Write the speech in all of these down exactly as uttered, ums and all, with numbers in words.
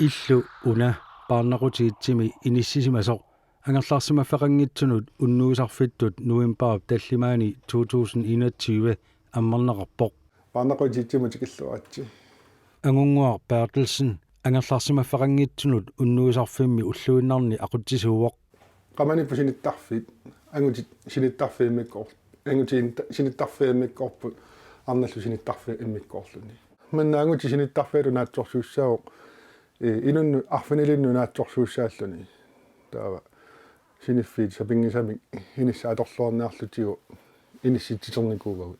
Illu una Paarnaqutip Itsimi inissisimasoq angerlarsimaffeqanngitsunut unnuisarfittut novembarip tallimaani to tusind enogtyve ammarneqarpoq. Paarnaqutip Itsimut tikilluaritsi. Angunnguaq Berthelsen angerlarsimaffeqanngitsunut unnuisarfimmi ulluinnarni aqutsisuuvoq. Qamanipput sinittarfiit, angutit sinittarfiit immikkoor-, angutit sinittarfiit immikkoorput, arnallu sinittarfiit immikkoorluni. Manna angutit sinittarfiillu naatsorsuussaavoq, eh, inunnut arfinilinnut naatsorsuussaalluni. Taava siniffiit sapinngisamik inissat atorluarniarlutigu inissitsiternikuuagut.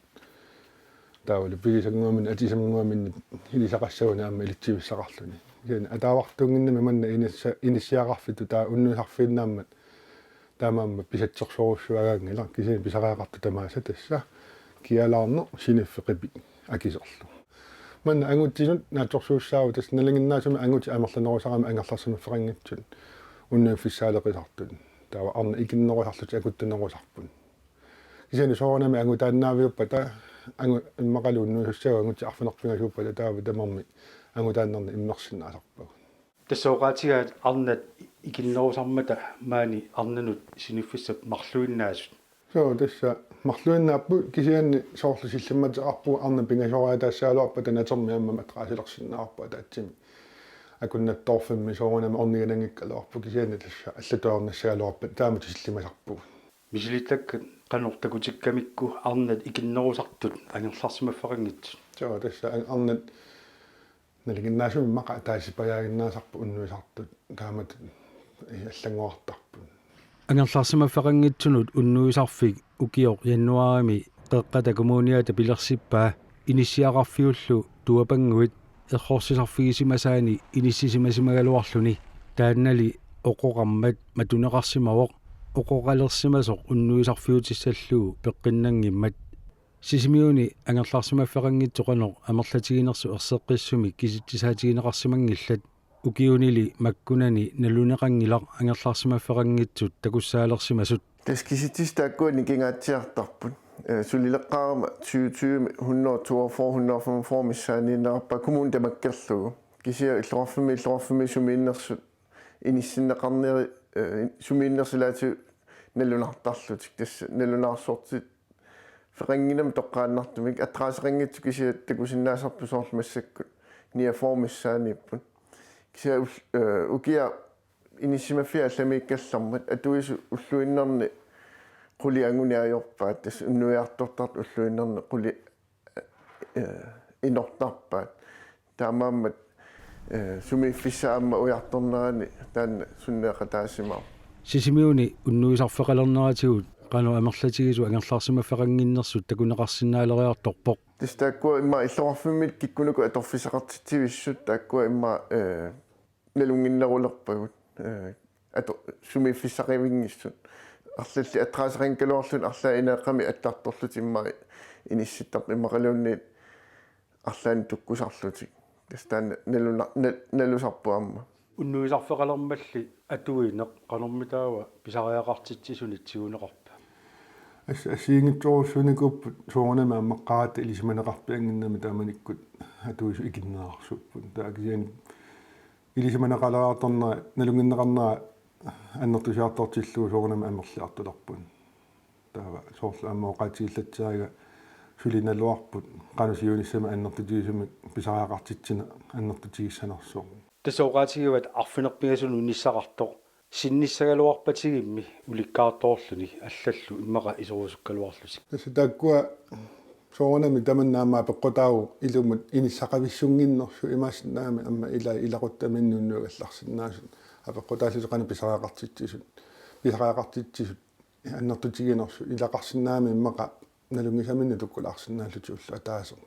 Taavalu pigisannguaminni atisannguaminni ilisaqassaguni aamma ilitsivissaqarluni. Kisianni ataavartuunnginnami manna inissa-, inissiaqarfittut taava unnuisarfiinnaammat taamaammat pisatsersorujussuagaanngilaq, kisianni pisariaqartut tamaasa tassa kialaarneq, siniffiit, qipit akisoorlu. Manna angutinut naatsorsuussaavoq, tassa nalinginnaasumik angutit amerlanerusarami angerlarsimaffeqanngitsut unnuiffissaaleqisartut. Taava arnat ikinnerusarlutik akuttunerusarput. Kisianni soorunami angutaannaaviuppata, angu-, immaqalu unnuisussaagut angutit arfineq-pingasuuppata, taava tamarmik angutaannarnik immersinnaasarpagut. Tassa oqaatigaat arnat ikinnerusarmata maani arnanut siniffissap marluinnaasut. Suu, tassa marluinnaapput, kisianni soorlu sillimmateqarpugut arnat pingasoriataassagaluarpata natermi aamma matrasilersinnaavarput ataatsimik. Akunnattoorfimmi soorunami orniginanngikkaluarpoq, kisianni tassa allatut ornassagaluarpat taamatut sillimasarpugut. Misilittakkat qanoq takutikkamikku arnat ikinnerusartut angerlarsimaffeqanngitsut? Suu, tassa an-, arnat nalinginnaasumik immaqa ataasipajaaginnaasarput unnuisartut, taamatut, eh, allanngorartarput. Angerlarsimaffeqanngitsunut unnuisarfik ukioq januaarimi Qeqqata Kommuniata pilersippaa inissiaqarfiullu Tuapannguit errorsisarfigisimasaani inissisimasimagaluarluni, taannali oqoqarmat matuneqarsimavoq oqoqalersimasoq unnuisarfiutissallugu peqqinnanngimmat. Sisimiuni angerlarsimaffeqanngitsut qanoq amerlatiginersoq erseqqissumik kisitsisaatigineqarsimanngillat, ukiunili makkunani naluneqanngilaq angerlarsimaffeqanngitsut takussaalersimasut. Tassa kisitsisut taakkua nikingaatsiartarput. Eh, sulileqqaarama tyve tyve hundrede toogfyrre hundrede femogfyrre missaaniinnerarpaa kommuni tamakkerlugu. Kisianni illoqarfimmi, illoqarfimmi sumiinnersut inissinneqarneri, eh, sumiinnersut ilaatigut nalunartarlutik. Tassa nalunaarsortit feqannginnamik toqqaannartumik attraaseqanngitsut, kisianni takusinnaasarput soorlu massakkut niogfyrre missaaniipput. Kisianni ul-, eh, ukiaq inissisimaffiat allamiikkallarmat atuisut ulluinnarni qulit anguneq ajorpaat, tassa unnuiartortartut ulluinnarni qulit, eh, inortarpaat. Taamaammat, eh, sumiiffissaq aamma ujartornerani taanna sunneeqataasimavoq. Sisimiuni unnuisarfeqalerneratigut qanoq amerlatigisut angerlarsimaffeqannginnersut takuneqarsinnaaleriartorpoq. Tassa taakkua immaqa illoqarfimmit kikkunuku atorfissaqartitsivissut taakkua immaqa, eh, nalunnginnerulerpagut, eh, ato-, sumiiffissaqivinngissut. Arlallit attraaseqanngikkaluarlutik arlaat ineeqqami attartorlutik immaqa inissittarput, immaqaluunniit arlaannik tukkusarlutik. Tassa taanna naluna-, nal-, nalusarpoq aamma. Unnuisarfeqalermalli atuineq qanormitaava pisariaqartitsisunik tiguneqarpa? Ass-, assigiinngitsorujussuunikuupput soorunami ammaqqaaratta ilisimaneqarpiannginnami taamanikkut atuisut ikinnerarsuupput. Taava kisianni ilisimaneqaleriartornera, nalunnginneqarnera annertusiartortillugu soorunami amerliartulerput. Taava soorlu aamma oqaatigilaatsiariga suli naluarput qanoq siunissami annertutigisumik pisariaqartitsineq annertutigissanersoq. Tassa oqaatigivat arfineq-pingasunut unissaqartoq sinnissagaluarpatigimmi ulikkaartoorluni allallu immaqa isorusukkaluarlutik. Tassa taakkua soorunami tamanna aamma apeqqutaavoq ilumut inissaqavissunnginnersut, imaassinnaagami aamma ila-, ilaquttaminnut unnuigallarsinnaasut apeqqutaallutik qanoq pisariaqartitsisut, pisariaqartitsisut annertutiginersut, ilaqarsinnaagami immaqa nalunngisaminnut tukkulaarsinnaallutik ulloq ataaseq.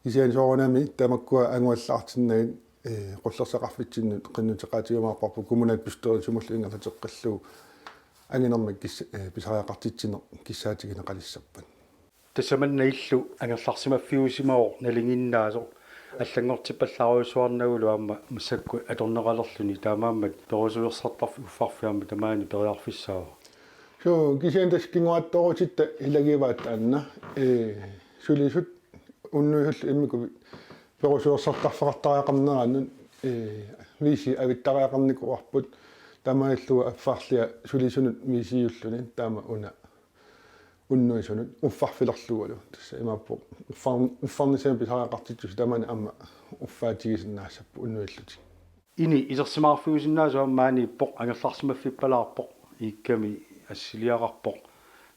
Kisianni soorunami tamakkua anguallaartinnagit, eh, qullersaqarfitsinnut qinnuteqaatigiumaarparput kommunalbestyrelsimullu ingerlateqqillugu anginermik kis-, eh, pisariaqartitsineq kissaatigineqalissappat. Tassa manna illu angerlarsimaffiusimavoq nalinginnaasoq, allanngortippallaarujussuarnagulu aamma massakkut atorneqalerluni, taamaammat perusuersartarfik uffarfik aamma tamaani periarfissaavoq. Suu, kisianni tassa kinguaattoorutit ilagivaat taanna, ee, sulisut unnuisullu immikkut perusuersartarfeqartariaqarneranut Ee, V C avittariaqarnikuuarput, taamaalillugu affarlia sulisunut V C-ulluni, taama una unnuisunut uffarfilerlugu. Tassa imaappoq uffar-, uffarnissamik pisariaqartitsisut tamaani aamma uffaatigisinnaassapput unnuillutik. Ini isersimaarfigisinnaasut aamma maaniippoq, angerlarsimaffippalaarpoq, iikkami assiliaqarpoq,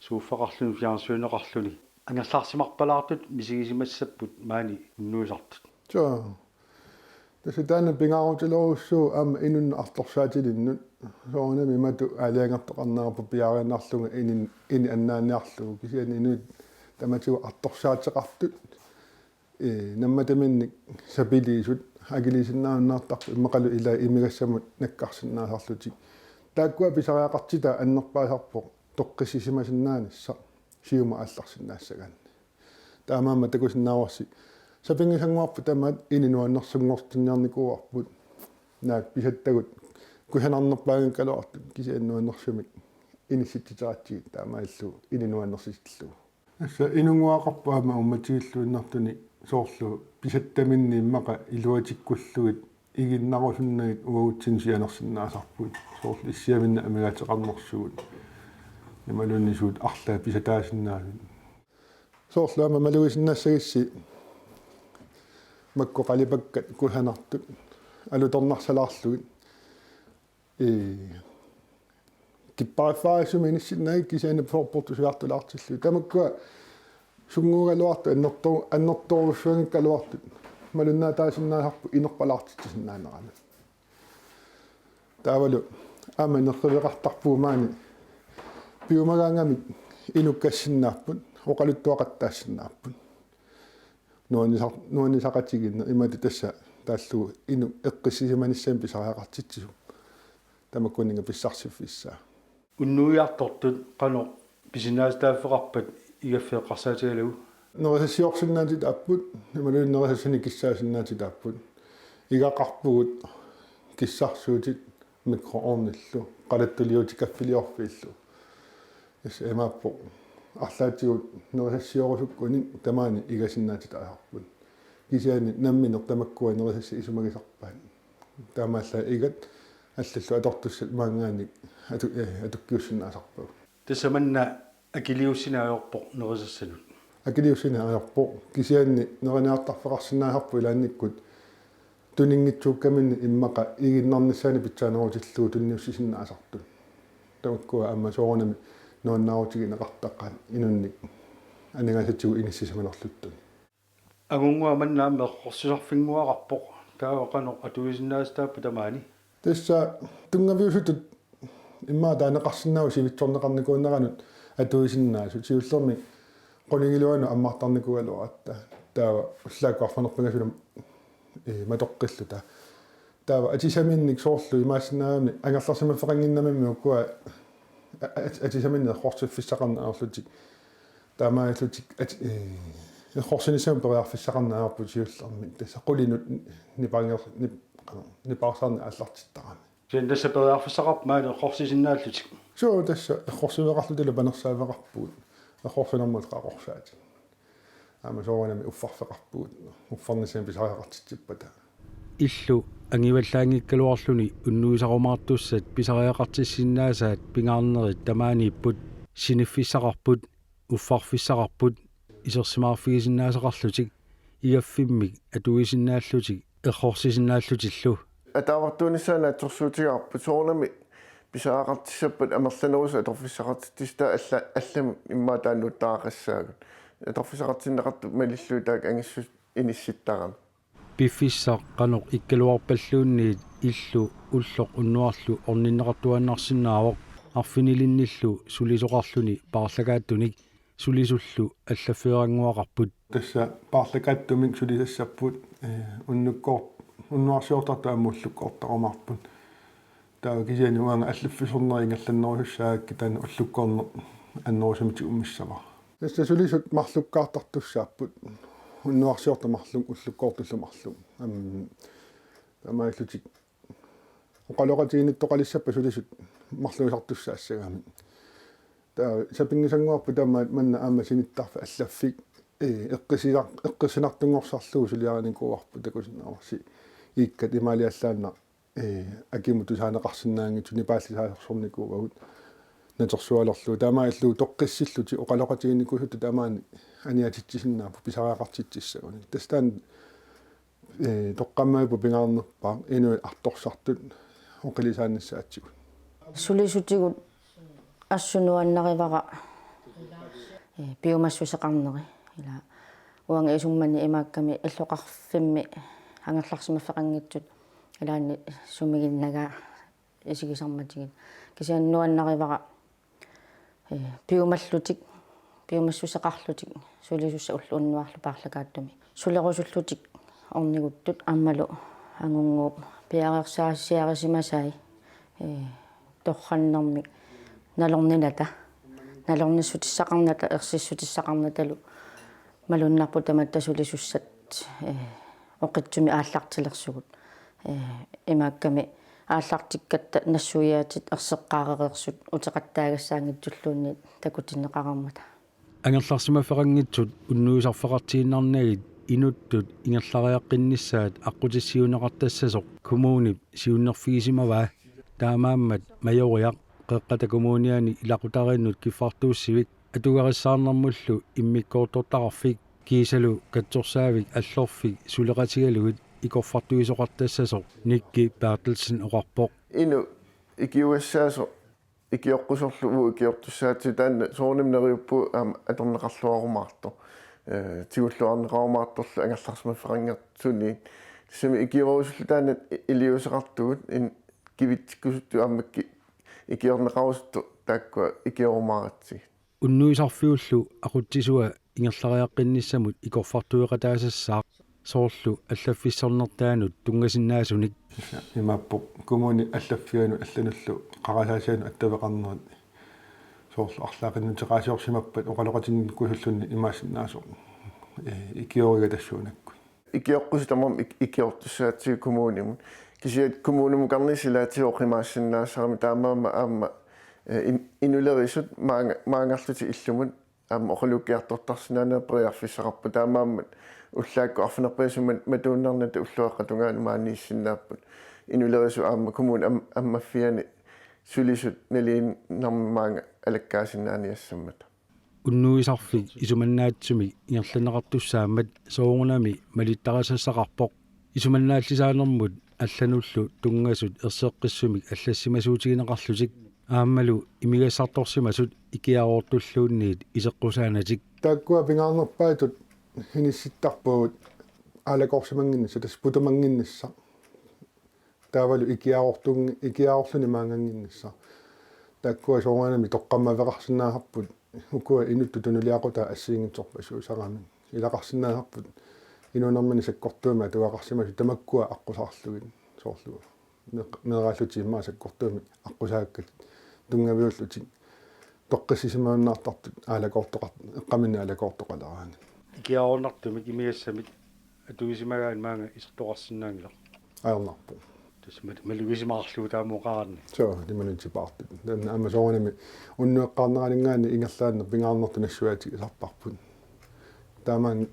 suuffeqarluni, fjernsyneqarluni. Angerlarsimarpalaartut misigisimassapput maani unnuisartut. Suu. Tassa taanna pingaarutilerujussuuvoq aamma inunnut artorsaatilinnut. Soorunami imatut aalajangertoqarnerarpoq piareernarlunga inin-, ini annaanniarlugu, kisianni inuit tamatigut artorsaateqartut. Ee, nammataminnik sapiliisut akiliisinnaajunnaartarput immaqalu ilai imigassamut nakkarsinnaasarlutik. Taakkua pisariaqartitat annerpaasarpoq toqqissisimasinnaanissaq siumut aallarsinnaassagaanni. Taamaammat takusinnaavarsi sapinngisannguarput tamaat ini nuannersunngortinniarnikuuarput. Naak pisattagut kusanarnerpaanngikkaluartut kisianni nuannersumik inissitsiteratsigit taamaalillugu ini nuannersitillugu. Tassa inunnguaqarpoq aamma uummatigilluinnartunik, soorlu pisattaminni immaqa iluatikkullugit iginnarusunnagit uagutsinnut sianersinnaasarput, soorlu issiavinni amigaateqarnersugut imaluunniit suut arlaat pisataasinnaasut. Soorlu aamma malugisinnaassagissi makku qalipakkat kusanartut alutornarsalaarlugit. Ee, kippariffaarissumik inissinnaagit kisianni soorportusiartulaartillugit. Tamakkua sunnguugaluartut annerto-, annertoorujussuanngikkaluartut malunnaataasinnaasarput inerpalaartitsisinnaaneranut. Taavalu aamma nerriveqartarpugut maani piumagaangamik inukkassinnaapput, oqaluttuaqattaassinnaapput. Nuannisar-, nuannisaqatigiinneq imatut tassa taallugu inuk eqqissisimanissamik pisariaqartitsisup tamakkununnga pissarsiffissaa. Unnuiartortut qanoq pisinnaatitaaffeqarpat igaffiit eqqarsaatigalugu? Nerisassiorsinnaatitaapput, imaluunniit nerisassanik kissaasinnaatitaapput. Igaqarpugut kissarsuutit mikroovnillu, qalattuliuutikaffiliorfiillu. Tassa imaappoq arlaatigut nerisassiorusukkunik tamaani igasinnaatitaasarput. Kisianni nammineq tamakkua nerisassat isumagisarpaat. Taamaallaat igat allallu atortussat maanngaanniit atu-, ee, atukkiussinnaasarpagut. Tassa manna akiliussineq ajorpoq nerisassanut. Akiliussineq ajorpoq, kisianni neriniartarfeqarsinnaasarpoq ilaannikkut tuninngitsuukkaminni immaqa iginnarnissaannik pitsaanerutillugu tunniussisinnaasartut. Tamakkua aamma soorunami nuannaarutigineqartarput inunnik aningaasatigut inissisimanerluttuni. Angunnguaq manna aamma errorsisarfinnguaqarpoq. Taava qanoq atuisinnaatitaapput tamaani? Tassa tunngaviusutut immaqa taaneqarsinnaavoq sivitsorneqarnikuuneranut atuisinnaasut, siullermik qulingiluanut ammartarnikuugaluaratta. Taava ullaakkut arfineq-pingasunut, ee, matoqqilluta. Taava atisaminnik soorlu imaassinnaagami angerlarsimaffeqannginnamimmi ukua a-, a-, atisaminnik errorsiffissaqarneq ajorlutik. Taamaalillutik at-, ee, errorsinissamut periarfissaqarneq ajorput siullermik. Tassa qulinut nipanger-, nip-, nipaarsaarneq aallartittarami. Kisianni tassa periarfissaqarput maani errorsisinnaallutik. Suu, tassa errorsiveqarlutilu panersaaveqarpugut. Errorsinermut qaqorsaatit. Aamma soorunami uffarfeqarpugut, uffarnissamik pisariaqartitsippata. Illu angivallaanngikkaluarluni unnuisarumaartussat pisariaqartissinnaasaat pingaarnerit tamaaniipput, siniffissaqarput, uffarfissaqarput, isersimaarfigisinnaasaqarlutik, igaffimmik atuisinnaallutik, errorsisinnaallutillu. Ataavartuunissaa naatsorsuutigaarput, soorunami pisariaqartissappat amerlanerusut atorfissaqartitsisut, taava alla-, allamik immaqa taanna nuuttaraqassaagut. Atorfissaqartinneqartut malillugit taakku angissut inissittarami. Piffissaq qanoq ikkaluarpalluunniit illu ulloq unnuarlu orninneqartuaannarsinnaavoq, arfinilinnillu sulisoqarluni paarlakaattunik sulisullu allaffeerannguaqarput. Tassa paarlakaattumik sulisassapput, ee, unnukkoor-, unnuarsiortartut aamma ullukkoortarumaarput. Taava kisianni uanga allaffisorneq ingerlannerusussaagakkit taanna ullukkoorneq annerusumik tigummissavara. Tassa sulisut marlukkaartartussaapput. Unnuarsiortoq marluk, ullukkoortullu marluk. Am, taamaalillutik oqaloqatiginnittoqalissappat sulisut marluusartussaassagaanni. Taava sapinngisannguarput tamaat manna aamma sinittarfik allaffik, ee, eqqisisar-, eqqissinartunngorsarlugu suliarinikuuarput takusinnaavarsi. Iikkat imaaliallaannaq, ee, akimut tusaaneqarsinnaanngitsut nipaallisaasornikuuagut natersualerlugu. Taamaalillugu toqqissillutik oqaloqatiginikuusuttut taamaani aniatitsisinnaapput pisariaqartitsissaguni. Tassa taanna, ee, toqqammavipput pingaarnerpaaq inuit artorsartut oqilisaannissaatigut. Sulisutigut assut nuannarivara, ee, piumassuseqarneri. Ila uanga isummani imaakkami illoqarfimmi angerlarsimaffeqanngitsut ilaanni sumiginnagaa isigisarmatigit. Kisianni nuannarivara, ee, piumallutik, piumassuseqarlutik, sulisussat ulloq unnuarlu paarlakaattumi. Sulerusullutik orniguttut aammalu Angunnguup piareersaasiarisimasai, ee, torrannermik nalorninata, nalornissutissaqarnata, ersissutissaqarnatalu malunnarpoq tamatta sulisussat, ee, oqitsumik aallartilersugut. Ee, imaakkami aallartikkatta nassuiaatit erseqqaarereersut uteqattaagassaanngitsulluunniit takutinneqareermata. Angerlarsimaffeqanngitsut unnuisarfeqartiinnarnagit inuttut ingerlariaqqinnissaat aqqutissiuunneqartassasoq kommunip siunnerfigisimavaa. Taamaammat Majoriaq Qeqqata Kommuniani ilaqutariinnut kiffartuussivik atugarissaarnermullu immikkoortortaqarfik kiisalu katsorsaavik Allorfik suleqatigalugit ikorfartuisoqartassasoq Nikki Berthelsen oqarpoq. Inuk ikiugassaasoq ikioqqusorlu uagut ikiortussaatigut taanna soorunami neriuppugut aamma atorneqarluarumaartoq. Ee, tigulluarneqarumaartorlu angerlarsimaffeqanngitsuni. Tassami ikiorusullu taanna i-, iliuuseqartugut in-, kivitsikkusuttut aamma ki-, ikiorneqarusuttut taakkua ikiorumaaratsigit. Unnuisarfiullu aqutsisua ingerlariaqqinnissamut ikorfartueqataasassaaq soorlu allaffissornertaanut tunngasinnaasunik. Imaappoq kommuni allaffianut allanullu qarasaasianut attaveqarnerit soorlu arlaaqinnuteqaasiorsimappat oqaloqatiginikuusulluunniit imaassinnaasoq, ee, ikioriga tassuunakkut. Ikioqqusut tamarmik ik-, ikiortussaatigut kommunimut. Kisianni kommunimukarnissaat ilaatigut oqimaassinnaasarami taamaammat aamma, ee, in-, inulerisut maanga-, maanngarlutik illumut aamma oqalukkiartortarsinnaanerat periarfissaqarpoq taamaammat ullaakkut arfineq-pingasut mat-, matuinnarnata ulluaqqat tungaanut maaniissinnaapput. Inulerisut aamma kommunip am-, ammaffiani sulisut naligiinnarmik maanga alakkaasinnaaniassammata. Unnuisarfik isumannaatsumik ingerlanneqartussaammat soorunami malittarisassaqarpoq. Isumannaallisaanermut allanullu tunngasut erseqqissumik allassimasuutigineqarlutik aammalu imigassartorsimasut ikiaroortulluunniit iseqqusaanatik. Taakkua pingaarnerpaatut inissittarpagut aalakoorsimannginnissaq, tassa putumannginnissaq. Taavalu ikiaroortunngi-, ikiaroorluni maannannginnissaq. Taakkua soorunami toqqammaveqarsinnaasarput ukua inuttut tunuliaqutaat assigiinngitsorpassuusaramik. Ilaqarsinnaasarput inuunermini sakkortuumik atugaqarsimasut tamakkua aqqusaarlugit soorlu. Meq-, meeraallutik immaqa sakkortuumik aqqusaakkat tunngaviullutik toqqissisimagunnaartartut aalakoortoqar-, eqqaminnik aalakoortoqaleraangat. Ikiaroornartumik imigassamik atuisimagaanni maanga isertoqarsinnaanngilaq. Ajornarpoq. Tassa mat-, malugisimaarlugu taama oqaraanni. Soo, timanut tipaartut. Taanna aamma soorunami unnueqqaarneraninngaanniit ingerlaannaq pingaarnertut nassuiaatigisarparput. Taamaammat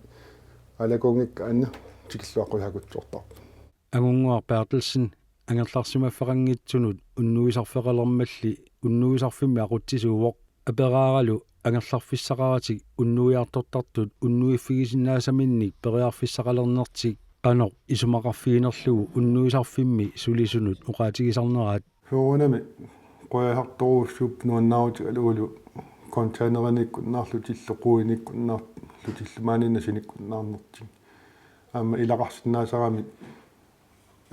aalakoorngikkannut tikilluaqqusaakutsoortarput. Angunnguaq Berthelsen angerlarsimaffeqanngitsunut unnuisarfeqalermalli unnuisarfimmi aqutsisuuvoq. Aperaaralu angerlarfissaqaratik unnuiartortartut unnuiffigisinnaasaminnik periarfissaqalernertik qanoq isumaqarfiginerlugu unnuisarfimmi sulisunut oqaatigisarneraat. Soorunami qujasartorujussuupput nuannaarutigalugulu containeriniikkunnaarlutillu quiniikkunnaarlutillu maaniinnassinikkunnaarnertik. Aamma ilaqarsinnaasaramik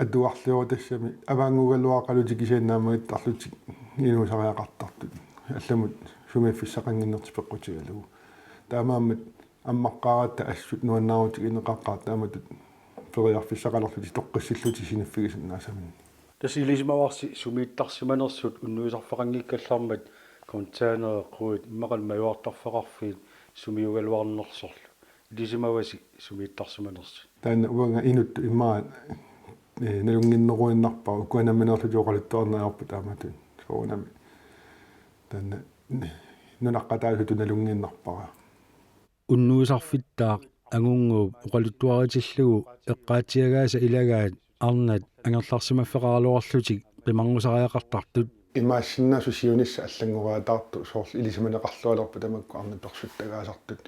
atugarliorutassami avaannguugaluaqalutik kisianni naammagittaarlutik inuusariaqartartut. Allamut sumiiffissaqannginnertik peqqutigalugu. Taamaammat ammaqqaaratta assut nuannaarutigineqaqqaartut taamatut periarfissaqalerlutik toqqissillutik siniffigisinnaasaminnik. Tassa ilisimavarsi sumiittarsimanersut unnuisarfeqanngikkallarmat containerit quit immaqalu majuartarfeqarfiit sumiugaluarnersorlu. Ilisimavasi sumiittarsimanersut. Taanna uanga inuttut immaqa, ee, nalunnginneruinnarpara ukua nammineerlutik oqaluttuarneq ajorput taamatut. Soorunami. Taanna, ee, nunaqqataasutut nalunngiinnarpara. Unnuisarfittaaq Angunnguup oqaluttuaritillugu eqqaatsiagaasa ilagaat arnat angerlarsimaffeqaraluarlutik qimarnusariaqartartut. Imaassinnaavoq siunissaq allanngoriataartoq, soorlu ilisimaneqarlualerpoq tamakku arnat persuttagaasartut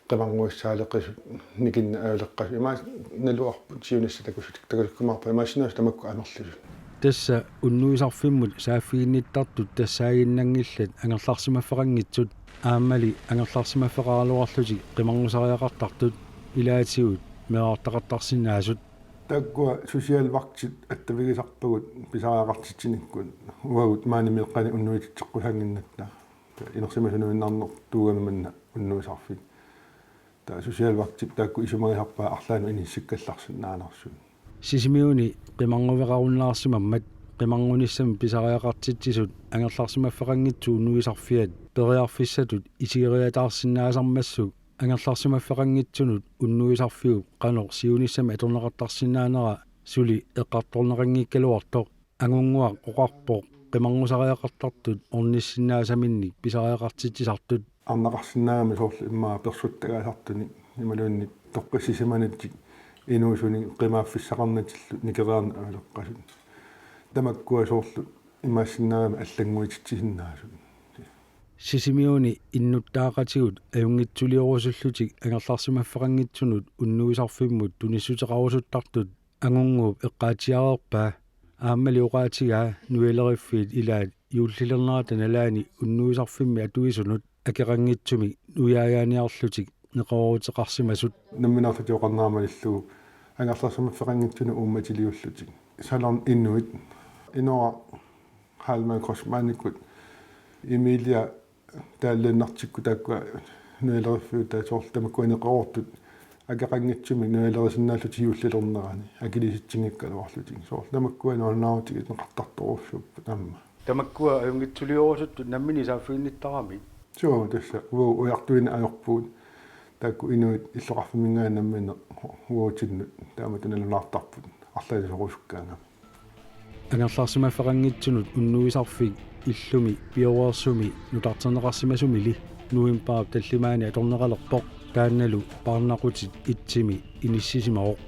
qimarnguissaaleqisut, nikinneq ajuleqqasut. Imaassinnaavoq siunissaq takussut-, takusukkumaarpoq, imaassinnaavoq tamakku amerlisut. Tassa unnuisarfimmut saaffiginnittartut tassaaginnanngillat angerlarsimaffeqanngitsut aammali angerlarsimaffeqaraluarlutik qimarnusariaqartartut ilaatigut meerartaqartarsinnaasut. Taakkua socialvagtit attavigisarpagut pisariaqartitsinikkut, uagut maani meeqqanik unnuititseqqusaannginnatta. Inersimasunuinnarnertuugami manna unnuisarfik. Taava socialvagtip taakku isumagisarpaat arlaannut inissikkallarsinnaanersut. Sisimiuni qimarngueqarunnaarsimammat qimarngunissamik pisariaqartitsisut angerlarsimaffeqanngitsut unnuisarfiat periarfissatut isigeriataarsinnaasarmassuk angerlarsimaffeqanngitsunut unnuisarfiup qanoq siunissami atorneqartarsinnaanera suli eqqartorneqanngikkaluartoq. Angunnguaq oqarpoq qimarnusariaqartartut ornissinnaasaminnik pisariaqartitsisartut. Arnaqarsinnaagami soorlu immaqa persuttagaasartunik imaluunniit toqqissisimanatik inuusunik qimaaffissaqarnatillu nikeriarneq ajuleqqasut. Tamakkua soorlu imaassinnaagami allannguititsisinnaasut. Sisimiuni innuttaaqatigut ajunngitsuliorusullutik angerlarsimaffeqanngitsunut unnuisarfimmut tunissuteqarusuttartut Angunnguup eqqaatsiareerpaa aammali oqaatigaa nujaleriffiit ilaat juullilernerata nalaani unnuisarfimmi atuisunut akeqanngitsumik nujaagaaniarlutik neqerooruteqarsimasut. Nammineerlutik oqarnera malillugu angerlarsimaffeqanngitsunut uummatiliullutik. Salon Inuit, Inora Heilmann Kreutzmannikkut, Emilia Taallinnartikkut taakkua nujaleriffiutaat soorlu tamakkua neqeroortut akeqanngitsumik nujalerisinnaallutik juullilernerani akilisitsinngikkaluarlutik. Soorlu tamakkua nuannaarutigineqartartorujussuupput aamma. Tamakkua ajunngitsuliorusuttut nammineq saaffiginnittarami? Suu, tassa uagut ujartuineq ajorpugut, taakku inuit illoqarfimminngaanniit nammineq uagutsinnut taamatut nalunaartarput arlalisorusukkaangami. Angerlarsimaffeqanngitsunut unnuisarfik illumi pioreersumi nutarterneqarsimasumili novembarip tallimaani atorneqalerpoq, taannalu paarnaqutit itsimi inissisimavoq.